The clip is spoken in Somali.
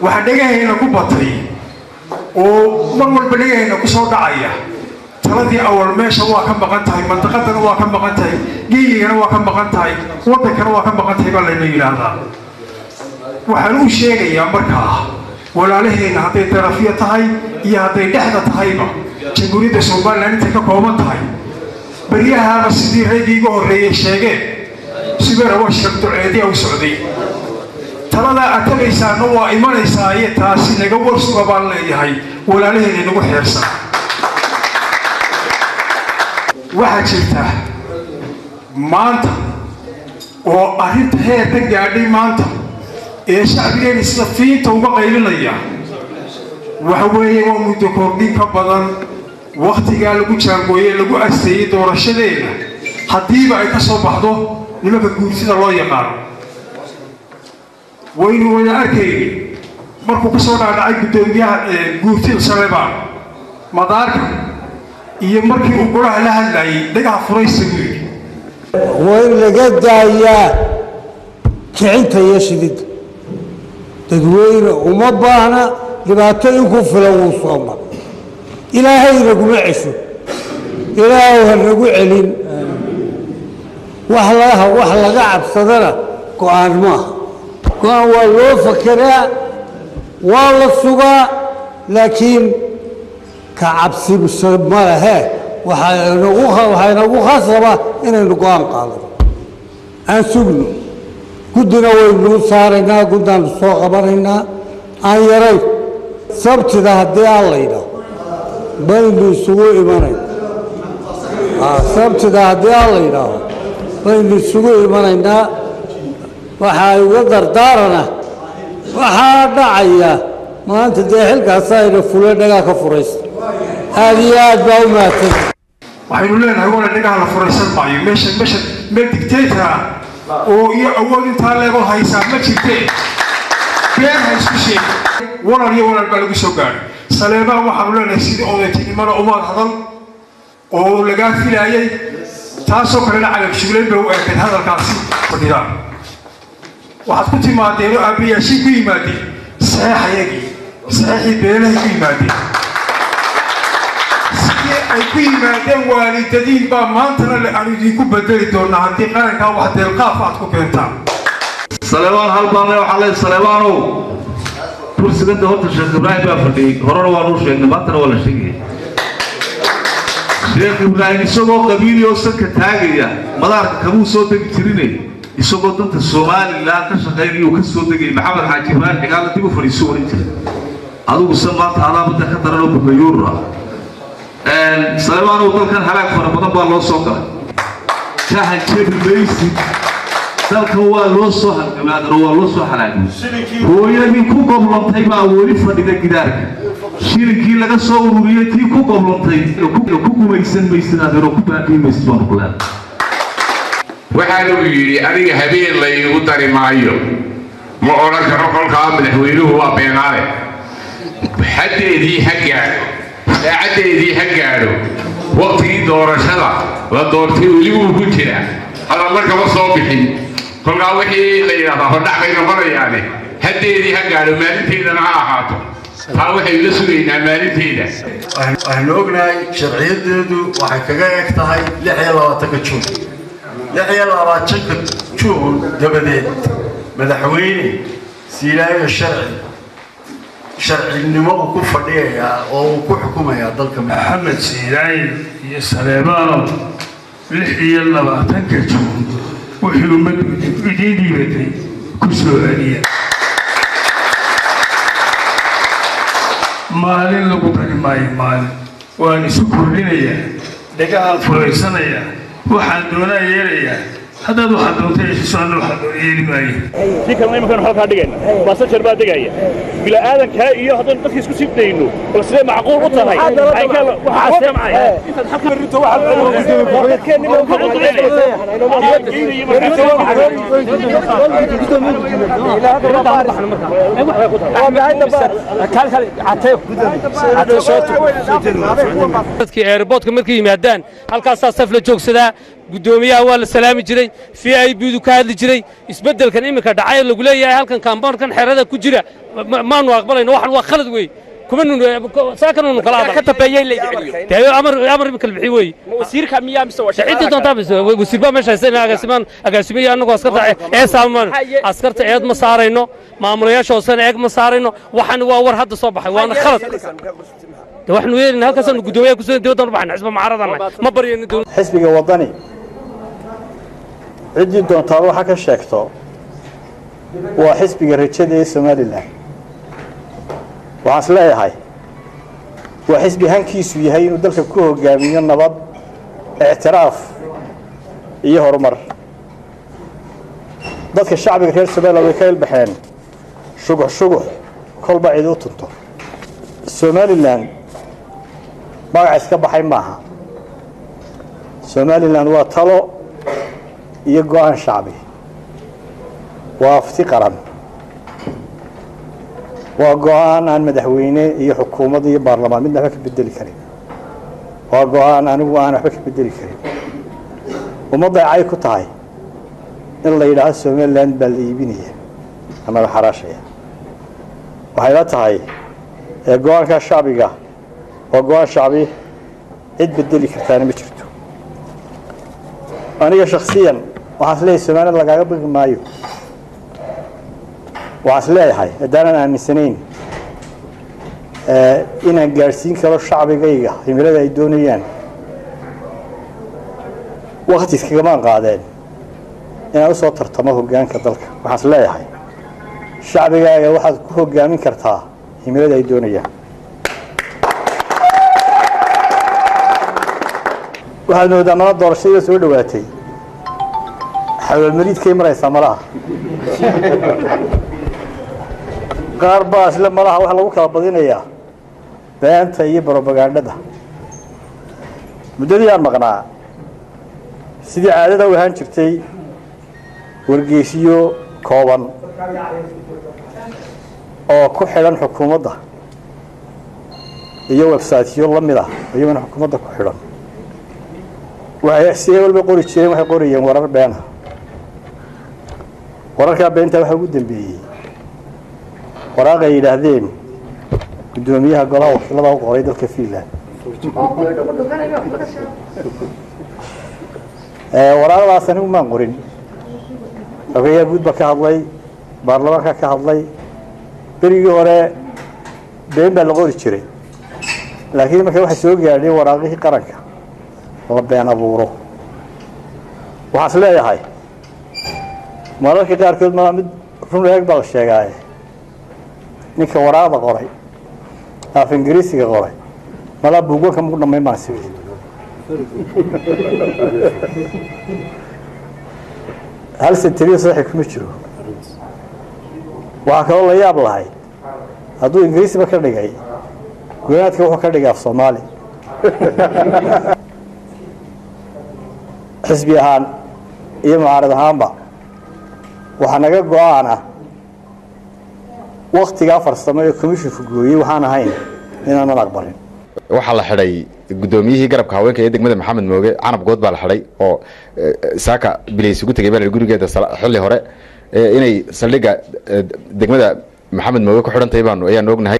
Waxaa dhegahayna ku batay oo mar walba dhegahayna ku soo dhacaya taladii awal meesha waa ka maqan tahay, mandaqadana waa ka maqan tahay, geeyigana waa ka maqan tahay, waddankana waa ka maqan tahay baa layna yidhaahdaa. Waxaan u sheegayaa markaa walaalaheenna hadday darafyo tahay iyo hadday dhexda tahayba Jamhuuriyadda Somalilan intay ka kooban tahay baryahaaba sidii reegii iga horreeyey sheegeen sibeera waa shabduceediya u socday taladaa aad tabaysaana waa imanaysaaye taasi naga warsuga baan leeyahay walaalaheena inagu xeersan. Waxaa jirta maanta oo arrinta heerka gaadhay maanta ee shacbigeena sida fiinta uga qaylinaya waxa weeye waa muddo kordhin ka badan wakhtigaa lagu jaangooyey lagu asteeyey doorashadeena haddiiba ay ka soo baxdo nimanka guursida loo yaqaano. Waynu wada arkayni markuu ka soo dhaadhacay guddoomiyaha guurtida Saleebaan madaarka iyo markii uu golaha la hadlayay dhagaha furaysta buu yidhi waa in laga daayaa kicinta iyo shididda. Dadweyne uma baahna dhibaato in ku filan wuu soo mara. Ilaahay naguma cesho, ilaahay ha nagu celin. Wax laga cabsadana go'aan maaha. Go'aan waa loo fakeraa, waa la sugaa, laakiin ka cabsi ma lehe. Waxaa inagu khasaba inaynu go'aan qaadano. Aan sugno, guddina waynuu saaraynaa, guddaannu soo qabanaynaa aan yarayn. Sabtida haddii aan la yidhaaho baynu isugu imanaynaa, sabtida haddii aan la yidhaaho baynu isugu imanaynaa. Waxaa iga dardaarana waxaa dhacaya maanta dee xilkaasaa ina fule dhagaa ka furaysta. Aad iyo aad baa u mahadsan. Waxaynu leenahay wala dhagaha la furaysan maayo meesha meesha meel dictator ah oo iyo awood intaa leegoo haysaa ma jirtee been ha isku sheegin. Walal iyo walal baa lagu soo gaadhay. Saleebaan waxaanu leenahay sidii odaytinimada umaad hadal oo lagaa filaayay taasoo kalena cagab shuglayn bay u eekayd hadalkaasi fadhidaan. Waxaad ku timaadeen oo aabbayaashii ku yimaadeen saxeexayagii saxeexii beelahay ku yimaadeen sidii ay ku yimaadeen waalidadiin baa maantana le aanu idinku bedeli doonaa haddii qarankaa wax deelqaaf aad ku keentaan. Saleebaan hal baan waxaa leeyahay Saleebaanow kursiganta horta Sheekh Ibraahim baa fadhiyey, horena waanu sheegnay, maantana waa la sheegaya. Sheekh Ibraahim isagoo qabiili oo sanka taagaya madaarka kamuu soo degi jirine, isagoo danta Somalilan ka shaqaynaya uu ka soo degayay Maxamed Xaaji Ibraahim Xigaale dib u fadhiisu oran jiray. Adigu se maanta adaa badda ka daran oo bubayuur ah. Saleebaanow dalkan halaag fara badan baa loo soo galay, ka hanjabi maysid. Dalkan waa loo soo halgamaadan oo waa loo soo halaagay. Hooyadii ku goblantay baa weli fadhida gidaarka. Shilinkii laga soo ururiyey tii ku goblantay ku gumaysan maysid adeero ku baabi'i maysid baan ku leedahay. Waxaana uu yidhi aniga habeen la iigu dari maayo, ma odhan karo kolkaa madaxweynuhu waa beenaale. Xaddeedii ha gaadho, saacaddeedii ha gaadho, waqtigii doorashada la doortay weli wuu ku jiraa, hadalna kama soo bixin. Kolkaa wixii la yidhahdaa hordhac bay noqonayaane haddeedii ha gaadho, maalinteedana ha ahaato. Taa waxaynu la sugaynaa maalinteeda. Waxaynu ognahay sharciyadeedu waxay kaga eg tahay 26-ka Juun. 26-ka Juun dabadeed madaxweyne Siilaayo sharci sharcinimo uu ku fadhiyayaa oo uu ku xukumayaa dalka. Maxamed Siilaayo iyo Saleebaanow 26-ka Juun wuxuu ummaddu idiin dhiibatay ku soo celiya. Maalin lagu dari maayo, maalin waan isu kordhinayaa, dhagahaan furaysanayaa, waxaan doonaa yeelayaa. Haddaad waxaad doonta yeeshiso, anna waxaan doona yeeli maayo. Si kalena iminkan halkaa dhigayna basajar baa degaya bila'aadankaa iyo haddaynu dadka isku sii dayno, bal sidee macquul u tahay? Dadkii airportka markay yimaadaan halkaasaa saf la joogsadaa, Guddoomiyaha waa la salaami jiray, VIP du ka hadli jiray. Isbeddelkan iminka dhacay lagu leeyahay halkan kaamboonkan xerada ku jira maanu aqbalayno. Waxan waa khalad weeye. Kumanu saakanunu kala ka dambeeyay la celiyo. Dee amar iminka la bixiy weeye. Wasiirka miyaa mise waa Ciddii doontaa mise wasiir baa meesha haysta agaasimaan agaasimiyo. Annagu askarta ee saamaan askarta eed ma saarayno, maamulayaasha hoosena eeg ma saarayno. Waxan waa war hadda soo baxay, waana khalad. De waxaanu yeelina halkaasaanu guddoomiyaha kusoo dibaddan u baxna. Xisba mucaaradana ma baryayno dowladda. Xisbiga Waddani ciddii doontaaba waxa ka sheegto waa xisbiga rajada ee Somaliland. Waxaan is leeyahay waa xisbi hankiisu yahay inuu dalka ku hogaamiyo nabad, ictiraaf iyo horumar. Dadka shacbiga reer Somaliland way ka ilbaxeen shugux shugux kolba cid u tunto. Somaliland magac iska baxay maaha. Somaliland waa talo iyo go'aan shacbi, waa afti qaran, waa go'aan aan madaxweyne iyo xukuumad iyo baarlamaan midna waxba ka bedeli karin, waa go'aan anigu aan waxba ka bedeli karin. Ummadday cay ku tahay in la yidhaahdo Somaliland baa la iibinaya ama la xaraashaya. Waxay la tahay ee go'aanka shacbiga waa go'aan shacbi, cid bedeli kartaana ma jirto. Aniga shakhsiyan waxaan is leeyahay Somaliland lagaaga biqi maayo. Waxaan is leeyahay haddaanan aaminsanayn inaan gaadhsiin karo shacbigayga himilada ay doonayaan, wakti iskagamaan qaadeen inaan usoo tartamo hoggaanka dalka. Waxaan is leeyahay shacbigaaga waxaad ku hoggaamin kartaa himilada ay doonayaan. Waxaad moodaa mala doorashadii soo dhowaatay xawalmariidkay maraysaa. Malaha qaar baa isle malaha waxa lagu kala badinayaa beenta iyo brobagandhada. Muddadii aan maqnaa, sidii caadada u ahaan jirtay, wargeysiyo kooban oo ku xidhan xukuumadda iyo websiteyo la mid ah iyaguna xukuumadda ku xidhan waxay si walba qori jireen, waxay qorayeen warar beena. Wararkaa beenta waxaa ugu dambeeyey waraaq ay yidhaahdeen guddoomiyaha golaha wakiilada u qoray dalka Finland. Waraaqdaas anigu maan qorin. Xogeyaha guud baa ka hadlay, baarlamaanka ka hadlay. Berigii hore been baa la qori jiray, laakiin marka waxay soo gaadhay waraaqihii qaranka la been abuuro. Waxaan is leeyahay mararka qaarkood ma mid run eeg baa la sheegaaye, ninka waraaqda qoray, af Ingiriisiga qoray, malaa buugwanka maku dhamayn baan si. Hal senteniyo saxi kuma jiro. Waxaa kaloo la yaab lahayd hadduu Ingiriisiba ka dhigay, gunaadka wuxuu ka dhigay af Soomaali. Xisbi ahaan iyo mucaarad ahaanba waxaa naga go'aan ah waktigaa farsamo ee commissionku gooyey waxaan ahayn inaanan aqbalin. Waxaa la xidhay guddoomiyihii garabka haweenka ee degmada Maxamed Mooge, Canab Good baa la xidhay oo saaka bilays ugu tegay baa la gurigeeda xilli hore. Inay saldhigga degmada Maxamed Mooge ku xidhan tahay baanu ayaanu ognahay.